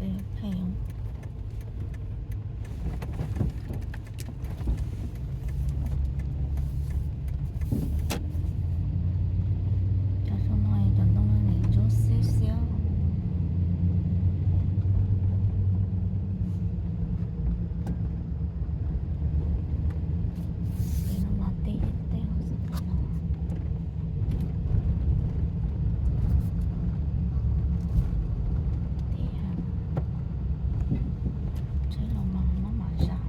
Phem. Cov zoo no cov ntoo no nws ntsuab xiab xiab. Ces no mas tej tej hauv xwb no. Thiab tsheb los mas maj mam zam,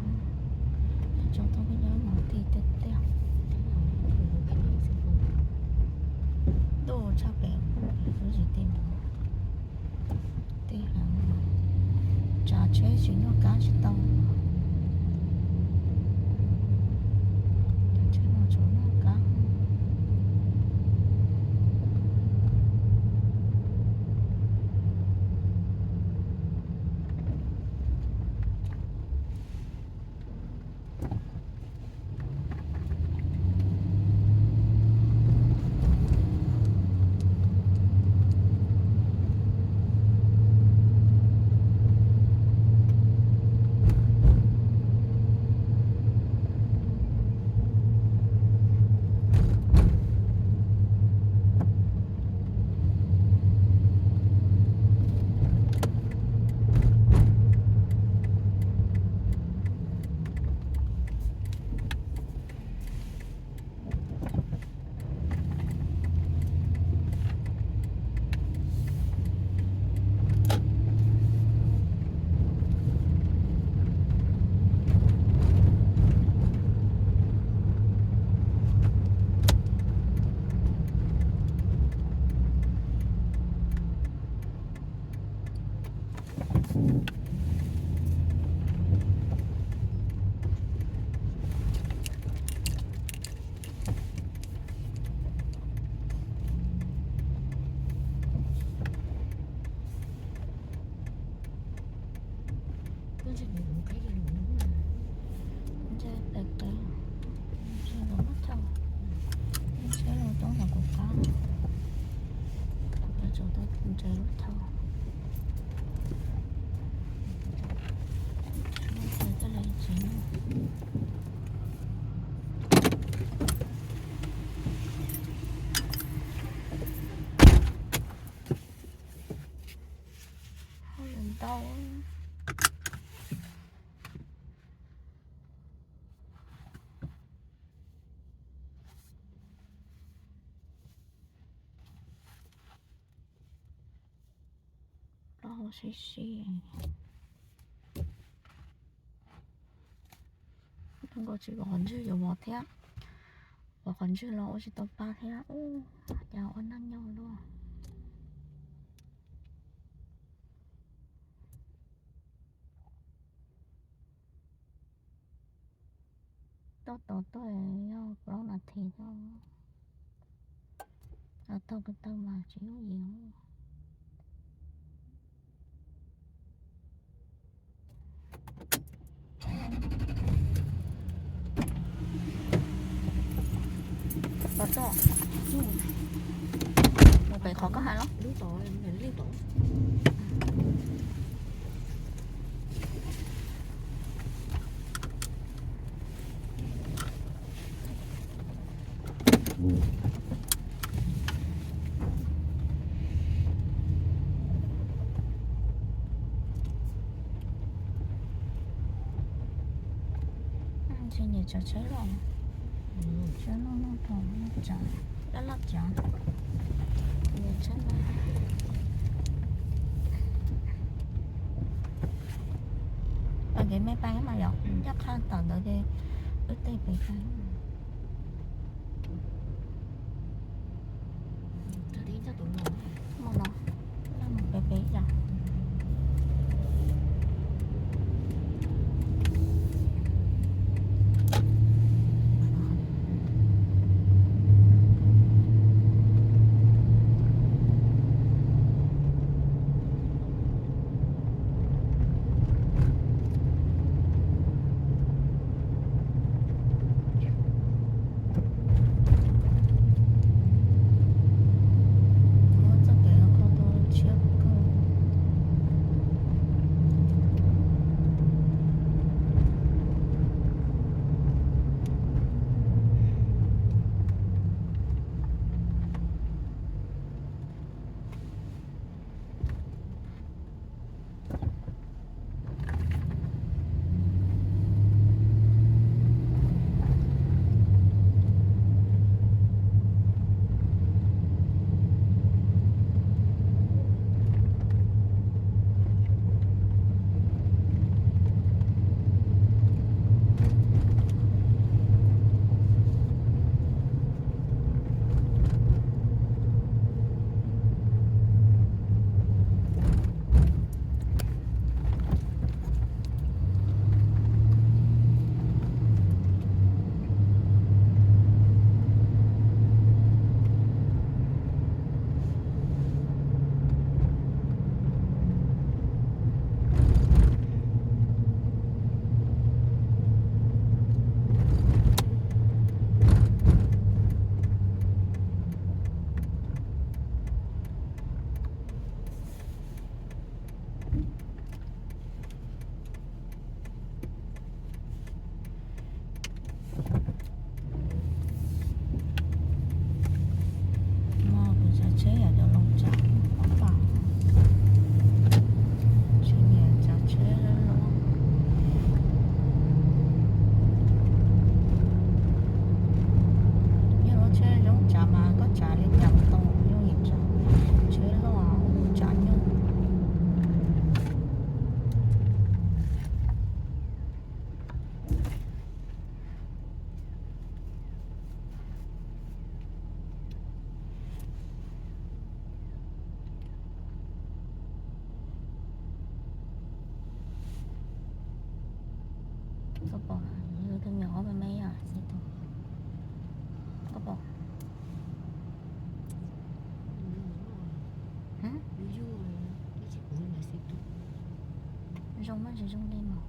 tso tau peb nyob mas tej tej tej. Ntuj tshaj pem lub zim tej mus. Tej heev, tsav tsheb tsis noj kab tsis tau. Tsav tsheb no tsuas noj kab. Ntse pem pem, ntse los lub thauj, ntse los toob ntawm kuv qab, kuv pem tsum tau ntse lub thauj. Ntse tej lawv tsev no. Hauj lwm ntau. Plaub hau sib sib. Zoo nkaus tsis pom qhov ntswg yuav mov thiab. Pom qhov ntswg los ua tsis tau pa thiab. Ua cas ua neej nyob luaj. Toj tod tuaj yog plaub nas this toj. Tau ko taw mas tsis yooj yim. Tod toj. Mus pem qhov koj hais los. Tsis nyiam tsav tsheb los, tsheb loj loj thaum loj tsav, laj laj tsav, nyiam tsheb no. Pas kev me pas mas yom, coj qha tom ntawd ces wb tej pem pas. Mus no, laj mus pem pem yom. Mas tsis zoo li mas.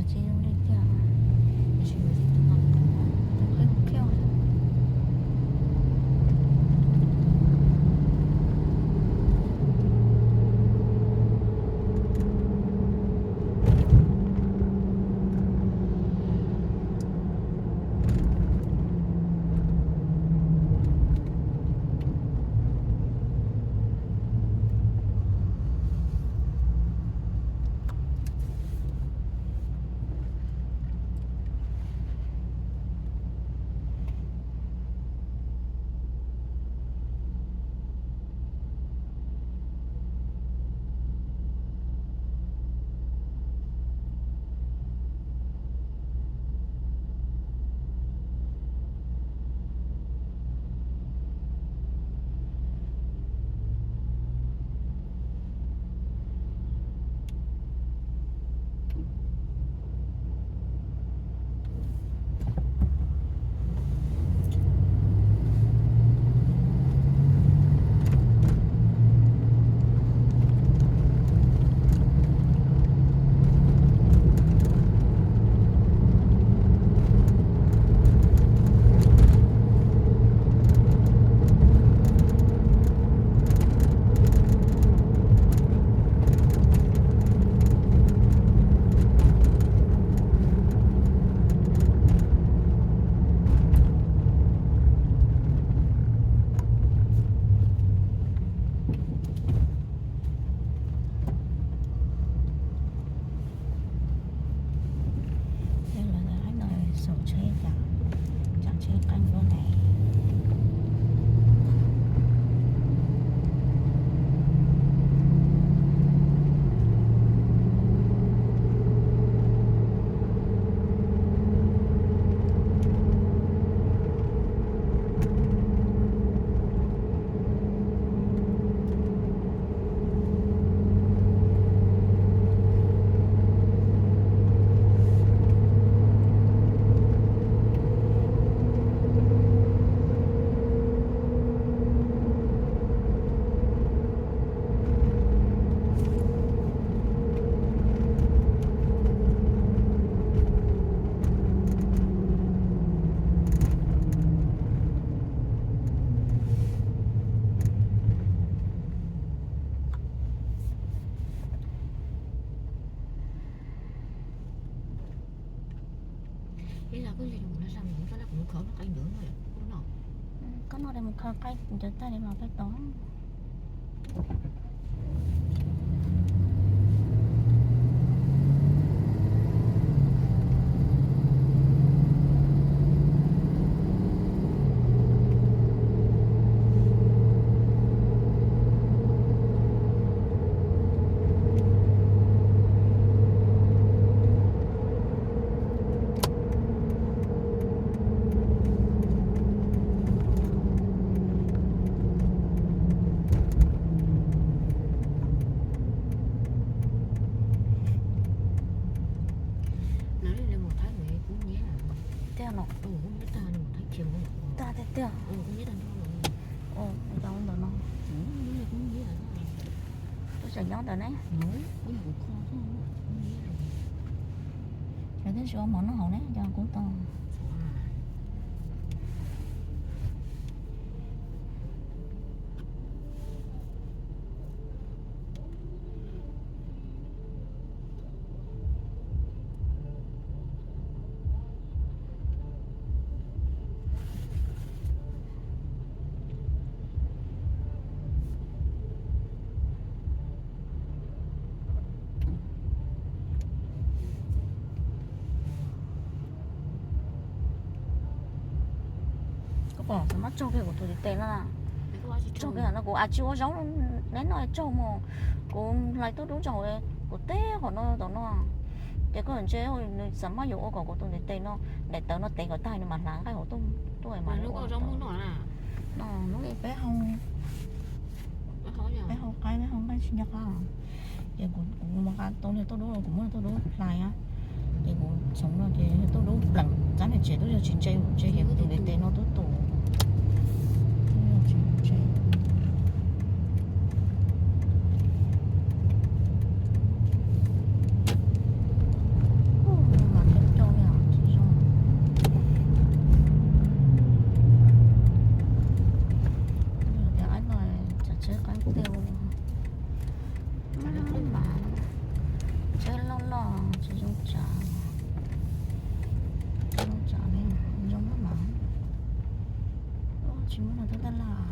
Tsis zoo li tiag. Tsis zoo li tiag. Tej lawv ntawd, lawv xauv tsheb cas, tsav tsheb qeeb luaj ne. Koj noj li mus khaws qaib ntawd tag li mas peb tau. Tiag no. Tag tiag tiag. Cov ntawm no. Tus tseem nyob ntawm ne. Lawv twb tsis ua mov noj hauv ne, cov kub tau. Koj pom txog muab tsaug kiag kuv tus ntiv tes no na. Tsaug kiag no kuv a tsis ua zaub, neb no tsaug mus, kuv hlais tuaj dub ntsaum kuv teb qhov no tom no. Ces koj ntse nws xav muab yuav ua kom kuv tus ntiv tes no, daim tawv no tev kom tag nws mam hlav nqaij hauv tuaj, tuaj mas. No, lub peb hau, peb hau qaib, peb hau nqaij tsis nco qab. Ces kuv mus nqa tau niag tuaj dub, kuv muab niag tuaj dub hlais, ces kuv txhoov no ces niag tuaj dub pleem txab niag tsev tuaj yog tsis ntse, ntse hiam kuv tus ntiv tes no tuaj tus. Tsis ntse. Tsev qab teb, mas tsev loj loj tsis zoo tsav, tsis zoo tsav li, zoo mas. Tsis muaj no twb tab laj.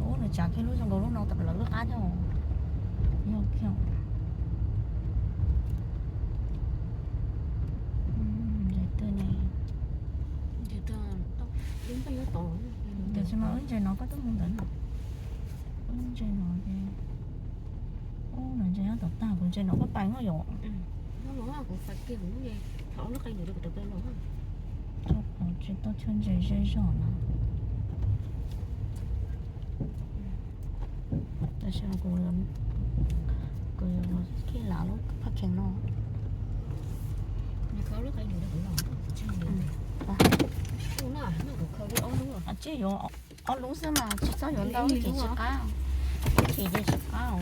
Ub, nws tsav kiag lub zoo nkaus lub no tam lawv lub qab thiab. Yog kiag. Ntses twg ne? Tiam sis mas wb ntses no koj tuaj mus ntawd na. Wb ntses no ces, ub, no ntses nyob tom tag, kuv ntses no koj pais no yom. Tsis tau chaw ntses ze zog no. Tab sis kuv, kuv yuav los khij lav lub phaj khees no. Tsij yuav ob lub xwb mas tsis txhob yuav ntau, ib chim tsis qab, ib chim ces tsis qab.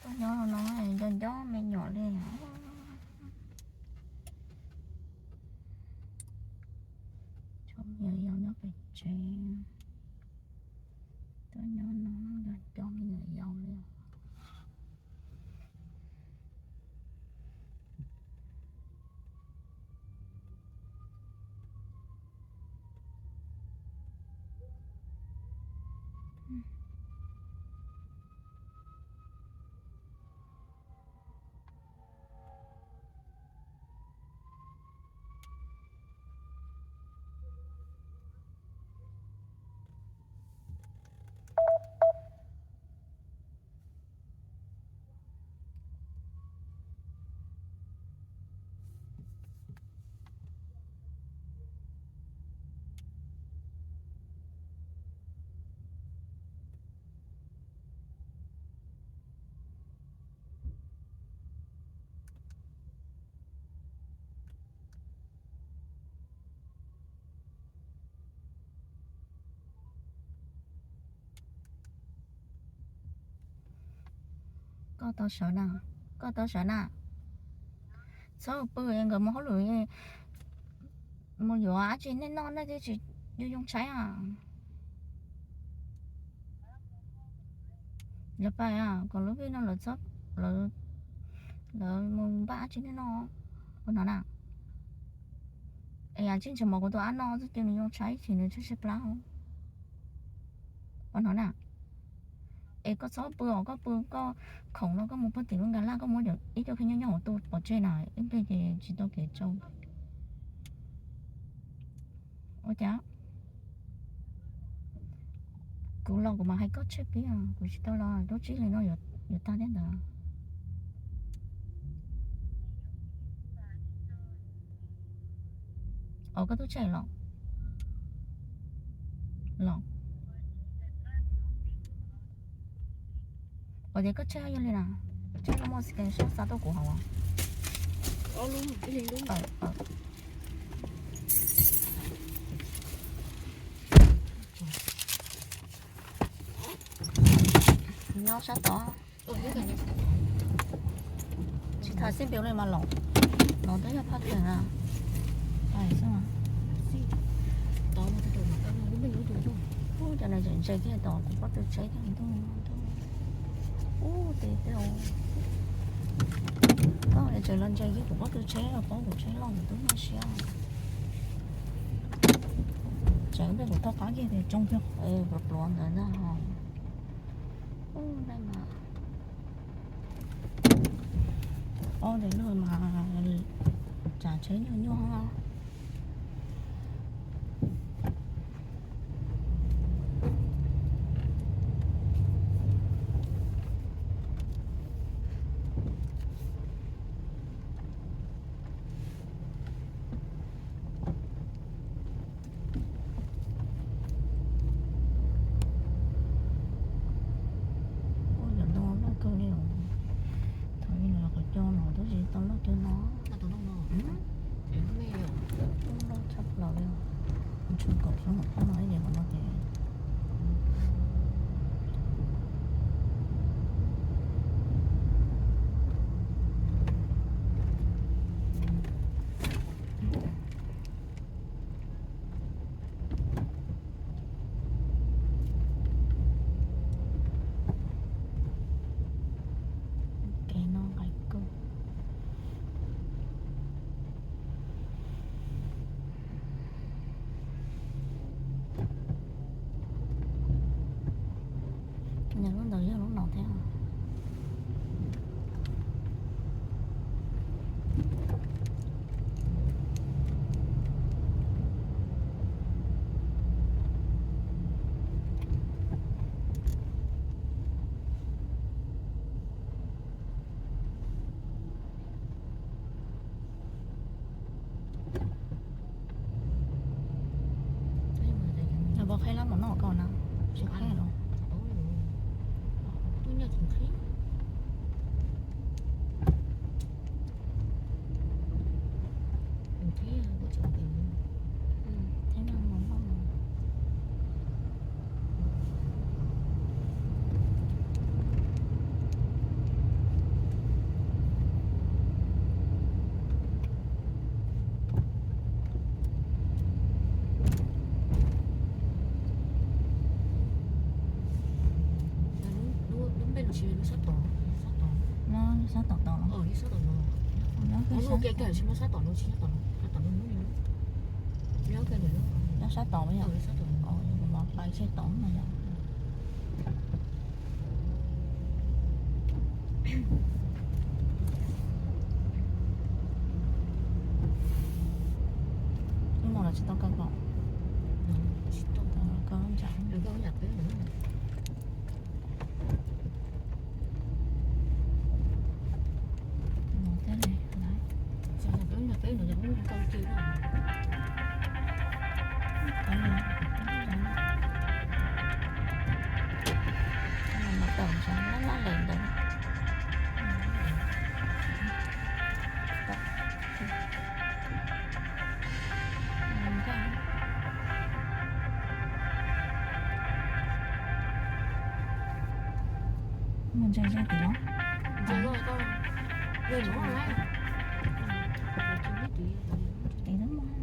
Tuaj nyob no nco nco me nyuam li. Cov me nyuam yaus nyob pem tsev. Tuaj nyob no nco nco me nyuam yaus li. Koj tau sawv na, koj tau sawv na. Txhob pw, nkawd mus hauj lwm, mus yuav dab tsi nej noj nej thiaj tsis yoo tshaib os. Lawv pais, kom lub vij no lawv txhob, lawv mus npaj dab tsi nej noj ua no na. Es yam tsis ntshe mov kuv tus ab noj xwb ces nws yoo tshaib ces nws tshaib tshaib plab ua no na. Es koj txhob pw os, koj pw koj khoom no koj mus puag tim lub nkas laj, koj muab ib co kheej nyob nyob hauv tus pov tseg na, ib pliag ces tsis tau kev tsau. Ua cas kuv los kuv mam hais koj tseg pib, kuv tsis tau los lub tsib hlis no yuav tag thiab ntawd. Os, koj twb tseg los? Los. Os, tias koj tseg yog li na, tseg koj muaj screenshot xa tuaj kuv hauv. Nyob sab tod. Tsis tham xij npias li mas los, los twb yog phaj khees na. Pais xwb mas. Ub, cov no tseem ntse kiag tom kuv pob tw tsheb thiab ntuj. Ub, tes tej, koj tseem los ntse kiag kuv pob tw tsheb, pob kuv tsheb loj kuv twb nyuaj siab. Tseem ntej kuv taug qab kiag tias tsoo kiag pluav pluav ntawd ntag. Ub, nej mas, ob tes loj mas tsav tsheb nyuaj nyuaj. Ua yam no loj kawg li os. Thaum ub los qhov cos los twb tsis tau loj cov no. Tshuav kaum xyoo no, ib yam no ces kev no nqaim kawg. Nws lub ntawd yog lub no thiab. Los puas qhib lab mov noj koj na? Tsis qhib los? Qhib no mov noj. Lub npe no tsis yog lub sab tod, sab tod. No sab tom tod los? Nyob sab tom no, nyob sab tom no, nyob sab tom no, nyob sab tom no, nyob sab tom no, kuv mam pais sab tom no yom. Ib hmos los tsis tau kawg los? Koj ntsam. Lab lab lem ntawd. Mus ntsia zaj tim los. Tim no.